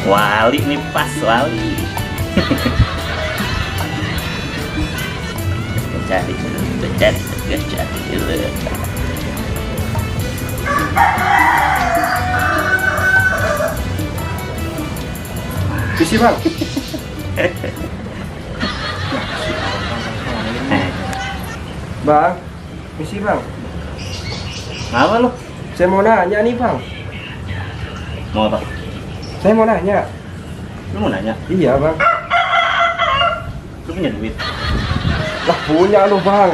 Wali nih, pas Wali. Cari dulu. Isi bang. Bang, misi bang. Apa lu? Saya mau nanya nih bang. Mau apa? Saya mau nanya. Lu mau nanya? Iya bang. Lu punya duit? Lah punya lu bang.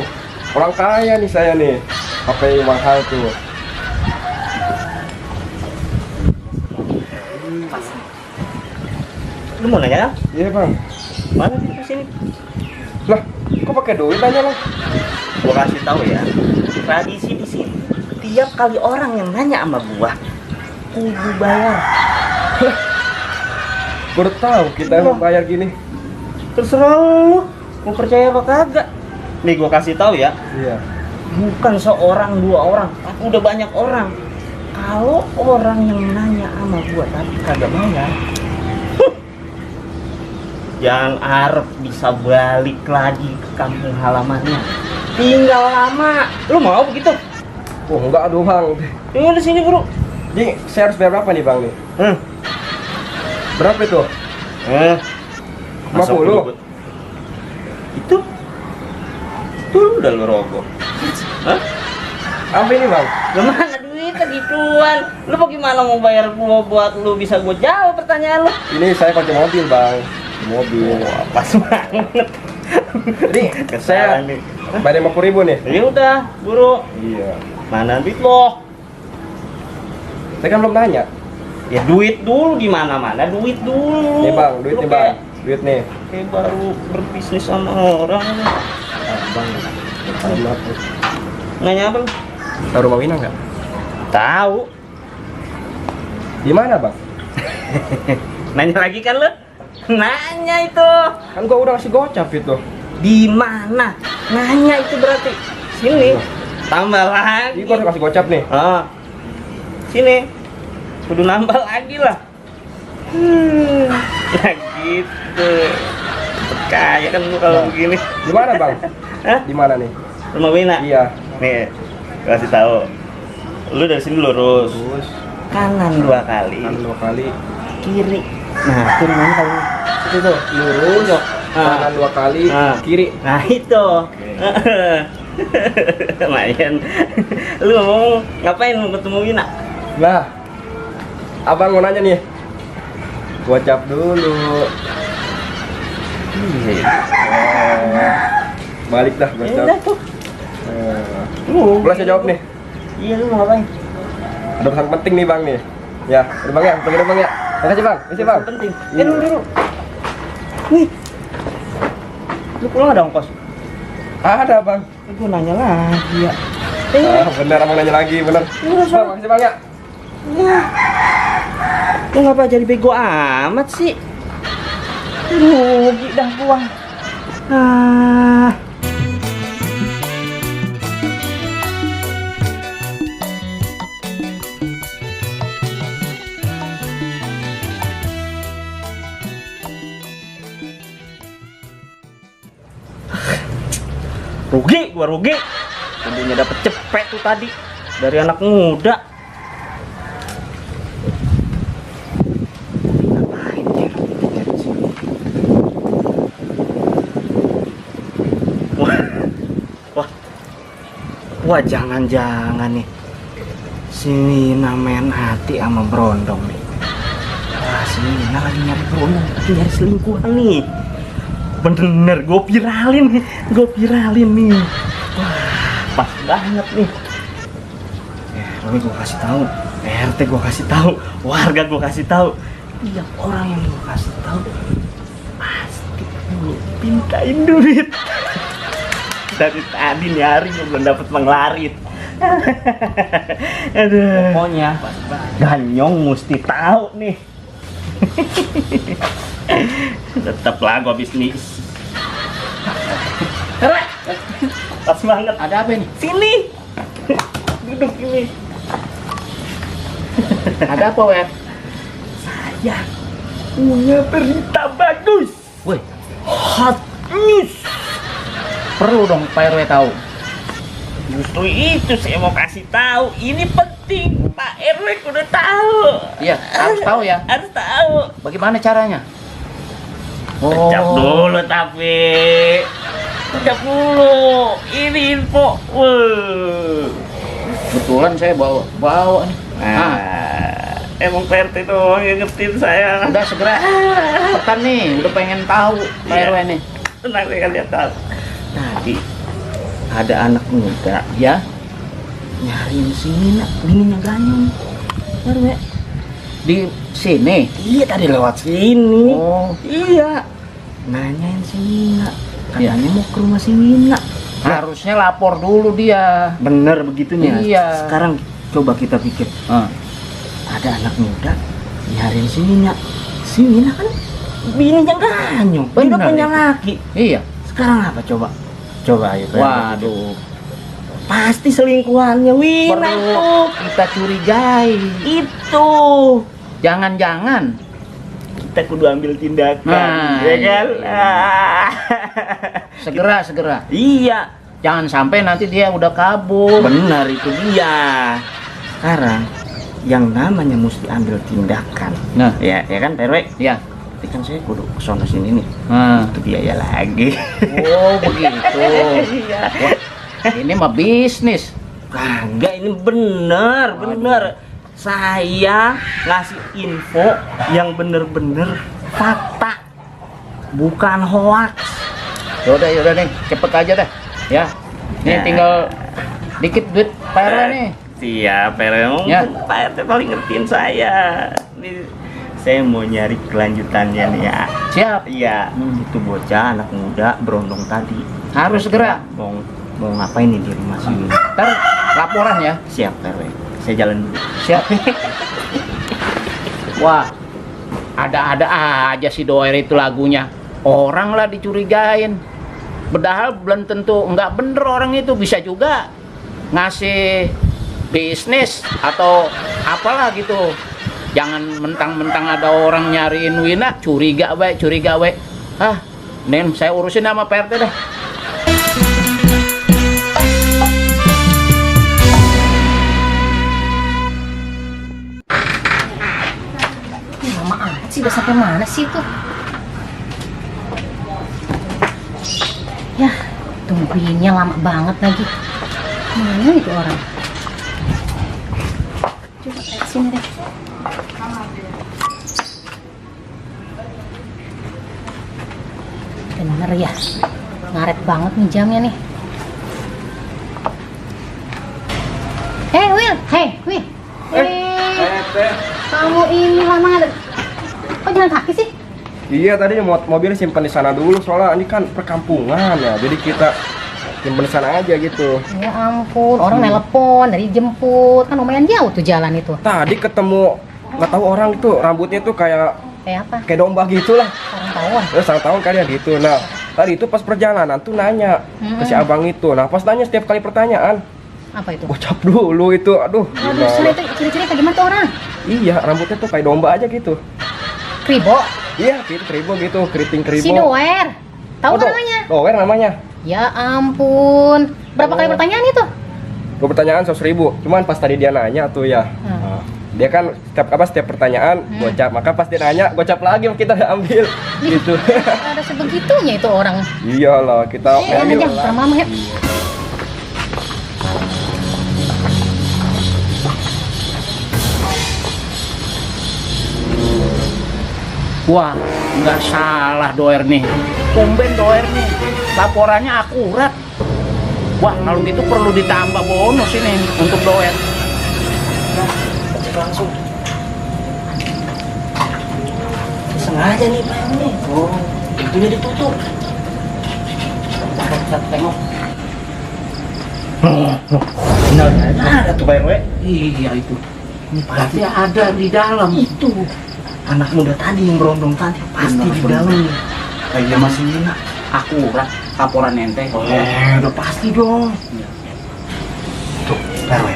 Orang kaya nih saya nih. HP mahal tuh. Lu mau nanya kan? Iya bang. Mana sini? Lah, kok pakai duit aja bang? Gua kasih tahu ya. Tradisi di sini. Tiap kali orang yang nanya sama gua, kudu bayar. Baru tahu kita mau bayar gini. Terserah lu, mau percaya apa kagak. Nih gua kasih tahu ya. Iya. Bukan seorang dua orang, tapi udah banyak orang. Kalau orang yang nanya sama gua tapi kagak bayar, yang Arab bisa balik lagi ke kampung halamannya. Tinggal lama. Lu mau begitu? Oh enggak aduh bang. Tunggu di sini, Bro. Ini saya harus bayar berapa nih bang nih? Berapa itu? Masuk 50? dulu, Bud. Itu tuh udah lu rogoh. Hah? Apa ini bang? Gimana duitnya gituan? Lu bagaimana mau bayar gua buat lu bisa gua jawab pertanyaan lu? Ini saya pakai mobil bang. Mobil. Wah, pas banget. Jadi saya nih. bayar 50.000 nih. Ya udah, Buru. Iya. Mana duit lo? Saya kan belum nanya. Ya duit dulu gimana mana? Duit dulu. Nih bang, duit Lu nih bang. Duit nih. Kayak baru berbisnis sama orang. Bang. Maaf. Nanya apa lu? Tahu rumah Wina nggak? Tahu. Di mana bang? Nanya lagi kan lu? Nanya itu. Kan gua udah kasih gocap itu. Di mana? Nanya itu berarti. Sini. Tambah lagi. Ini gua udah kasih gocap nih. Sini. Kudu nambah lagi lah. Ya gitu. Kaya kan lu kalau begini. Di mana bang? Hah? Di mana nih? Rumah Wina? Iya. Nih, gua kasih tahu. Lu dari sini lurus. Terus Kanan 2 kali. kan 2 kali. Kiri. Nah, kiri mana kalau situ tuh. Lurus. Kanan 2 kali. Kiri. Nah, itu. Lumayan. Lu mau ngapain mau ketemu Wina? Lah. Abang mau nanya nih. Gocap dulu. Balik dah Ya gocap. udah tuh. Boleh saya jawab nih. Iya, lu mau ngapain? Ada pesan penting nih bang nih. Ya, udah bang ya, pergi bang ya. Makasih bang, makasih bang. Penting. Iya. Dulu. Nih. Lu pulang ada ongkos? Ada bang. Gue nanya lagi ya. Bener abang nanya lagi, bener. Bang, makasih bang ya. Lu ngapa jadi bego amat sih? Rugi dah gua. Rugi, gua rugi. Tentunya dapet cepet tuh tadi dari anak muda. Ngapain dia dari sini? Wah, jangan-jangan nih si Wina main hati sama Brondong nih. Wah, si Wina lagi nyari Brondong, lagi nyari selingkuhan nih. Bener, gue viralin nih. Wah, pas banget nih. Tapi gue kasih tahu, RT gue kasih tahu, warga gue kasih tahu, tiap orang yang gue kasih tahu pasti gue pintain duit. Dari tadi nyari gue belum dapet penglaris. Aduh. Pokoknya Ganyong mesti tahu nih. Tetaplah gua bisnis. Pas banget. Ada apa ini? Sini. Duduk ini. Ada apa, Web? Saya punya berita bagus. Woi, Hot news. perlu dong Pak RW tahu. Justru itu saya mau kasih tahu. Ini penting. Pak RW udah tahu. Iya, harus tahu ya. Harus tahu. Bagaimana caranya? Kecap dulu tapi. Kecap dulu. Ini info. Kebetulan saya bawa nih. Emang Pak RT doang yang ngertiin saya. Udah segera pekan nih, udah pengen tahu Pak RW nih. Tenang kalian tahu. Tadi ada anak muda Ya, nyariin si Nina, bininya Ganyong. RW. di sini. Iya tadi lewat sini. Oh, Iya. Nanyain si Nina. Iya. Katanya mau ke rumah si Nina. harusnya lapor dulu dia. Bener begitunya. Iya. Sekarang coba kita pikir. Ah, Ada anak muda nyariin si Nina. Si Nina kan bininya Ganyong. Dia udah Bener punya itu. laki. iya. Sekarang apa coba? Coba ayo. Waduh, Pasti selingkuhannya Wina perlu itu. kita curigai. Itu. Jangan-jangan Kita kudu ambil tindakan, Nah, ya kan? segera. Iya, Jangan sampai nanti dia udah kabur. benar itu dia. Sekarang yang namanya mesti ambil tindakan. Nah, Ya kan, Pak RW? ya. Tapi kan saya kudu kesana sini nih. Nah. Itu biaya lagi. Oh, begitu. Iya. Wah, ini mah bisnis. Kagak, ini bener. Saya ngasih info yang bener-bener fakta, bukan hoax. Yaudah nih, cepet aja deh. Ya, ini Ya. tinggal dikit duit Pak RW nih. Siap, Pak RW. Ya. Pak RT paling ngertiin saya. Ini saya mau nyari kelanjutannya nih ya. Siap. Iya, itu bocah anak muda berondong tadi. Harus segera. Mau ngapain nih di rumah sini? Ntar laporan ya. Siap, Pak RW. Saya jalan dulu. Siap. Wah, ada-ada aja si Doer itu lagunya. Orang lah dicurigain. Padahal belum tentu nggak bener orang itu, bisa juga ngasih bisnis atau apalah gitu. Jangan mentang-mentang ada orang nyariin Wina, curiga we. Ah, Nen, saya urusin sama Pak RT deh. Lama amat sih, udah sampai mana sih itu? Ya, tungguinnya lama banget lagi. Mana itu orang? Coba lihat sini deh. Bener ya, ngaret banget nih jamnya nih. Will. Kamu ini lama ada. Kok jalan kaki sih? Iya tadi mobil simpan di sana dulu soalnya ini kan perkampungan ya. Jadi kita simpan di sana aja gitu. Ya ampun, orang telepon dari jemput, kan lumayan jauh tuh jalan itu. Tadi ketemu nggak tahu orang itu rambutnya tuh kayak Kayak apa? domba gitulah. Orang tawon. Sang tahun kalian gitu. Nah tadi itu pas perjalanan tuh nanya ke si abang itu. Nah pas nanya setiap kali pertanyaan, Apa itu? gocap dulu itu. Aduh. Waduh, sorry, itu ciri-ciri kayak gimana tuh orang? Iya rambutnya tuh kayak domba aja gitu. Kribo, Iya gitu keribo gitu keriting keribo. si Doer. Tahu Oh, kan namanya? Doer namanya. Ya ampun. Berapa kali pertanyaan itu? Gue pertanyaan 100.000. Cuman pas tadi dia nanya tuh ya. Nah, dia kan setiap pertanyaan gocap, maka pas dia nanya gocap lagi kita ambil gitu. Ada sebegitunya itu orang. Iyalah kita Jalan aja, sama mama ya. Wah, nggak salah Doer nih. Tumben Doer nih, laporannya akurat. Wah, kalau gitu perlu ditambah bonus ini untuk Doer. Cek langsung. Sengaja nih Pak ini. Oh, pintunya ditutup. Kita tengok. Benar, ada tuh Pak RW. Iya itu. Ini Pasti ada di dalam. itu anak muda tadi yang berondong tadi pasti di dalam nih. Kayak masih Nina. Akurat laporan ente. Udah pasti dong. Tuh, Pak RW.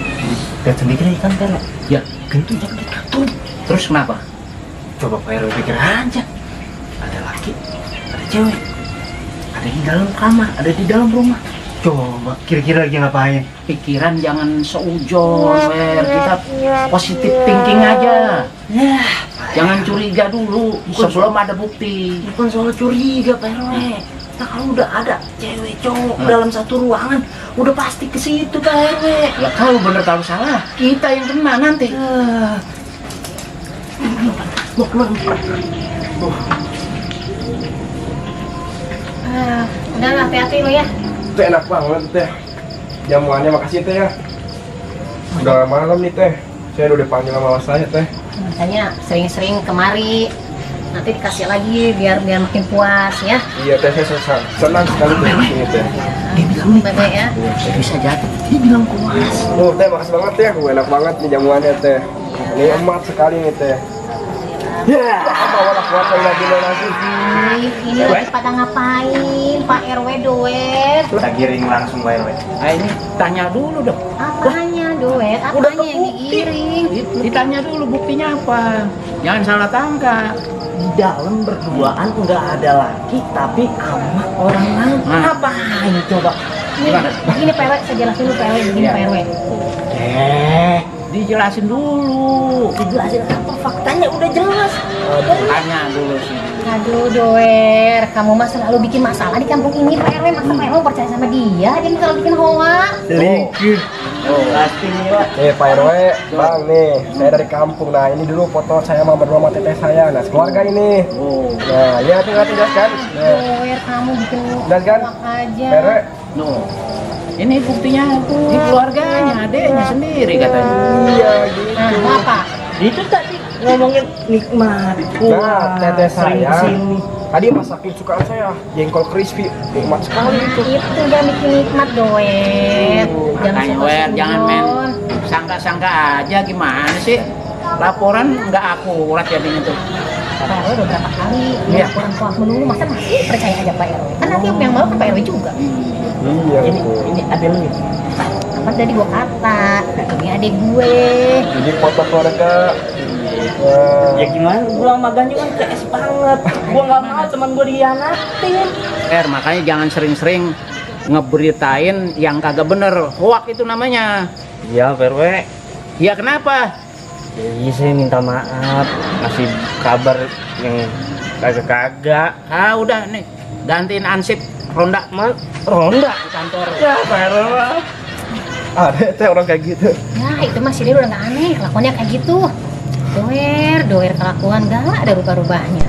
Lihat sendiri kan Pak RW. Ya, Pintu jangan ditutup. terus kenapa? Coba Pak RW pikir aja. Ada laki, ada cewek, ada di dalam kamar, ada di dalam rumah. Coba kira-kira lagi ngapain? Pikiran jangan seujon, Wer. Kita positif thinking aja. Ya, Jangan curiga dulu sebelum ada bukti. bukan soal curiga Pak RW. Nah kalau udah ada cewek cowok dalam satu ruangan, udah pasti ke situ Pak RW. Ya kalau bener kalau salah, kita yang kena nanti. Mau keluar. Udah hati-hati lo ya. Teh enak banget teh. Jamuannya makasih teh ya. Udah malam nih teh. Saya udah dipanggil sama saya teh. Makanya sering-sering kemari. Nanti dikasih lagi biar makin puas ya. Iya teh, saya senang sekali teh di sini teh. Dia bilang nih, Bye-bye ya. bisa jadi. Dia bilang puas. Oh teh, makasih banget ya. Enak banget nih jamuannya teh. Ini emat sekali nih teh. Ya, apa wala kuasa lagi lagi. Ini lagi pada ngapain Pak RW doer? Kita giring langsung Pak RW. Nah, ini tanya dulu dong. Apanya doer? Apanya yang digiring? Ditanya dulu buktinya apa. Jangan salah tangkap. Di dalam berduaan nggak ada laki, tapi sama orang lain. Ngapain coba? Ini Pak RW, saya jelasin dulu Pak RW, begini Iya. Pak RW. Dijelasin dulu. Dijelasin apa? Faktanya udah jelas. Tanya dulu sih. Aduh doer, kamu mah selalu bikin masalah di kampung ini Pak RW. Masa Pak RW percaya sama dia? Dia selalu bikin hoax. Selingkuh. Pasti nih Pak. Pak RW, bang nih, saya dari kampung. Nah ini dulu foto saya sama berdua sama teteh saya. Nah keluarga ini. Nah ya tinggal kan. Nah, Doer, kamu bikin Dan kan? hoax aja. Pak RW, No. Ini buktinya tuh di keluarganya, adeknya sendiri katanya. iya gitu. Nah, mau apa? Itu tadi ngomongin nikmat. Nah, teteh sering saya kesini. tadi masakin sukaan saya, jengkol crispy, nikmat sekali itu. Itu yang bikin nikmat doer. Makanya Wer, jangan main sangka-sangka aja gimana sih? Laporan nggak akurat jadinya tuh. Pak RW udah berapa kali Iya. laporan hoax melulu, masa masih percaya aja Pak RW? Kan nanti yang mau kan Pak RW juga. Iya betul. Ini ada lu nih. Apa tadi gua kata? Ini adik gue. Jadi foto keluarga. Ya gimana? Gua sama Ganyu kan CS banget. Gua nggak mau teman gua dihianatin. Makanya jangan sering-sering ngeberitain yang kagak bener. Hoax itu namanya. Iya Pak RW. Ya kenapa? Iya saya minta maaf. Masih kabar yang kagak-kagak. Ah udah nih, gantiin ansip ronda Ronda. di kantor. Ya Pak RW. Ada teh orang kayak gitu. Ya itu mah si dia udah gak aneh, kelakuannya kayak gitu. Doer kelakuan gak ada rubah-rubahnya.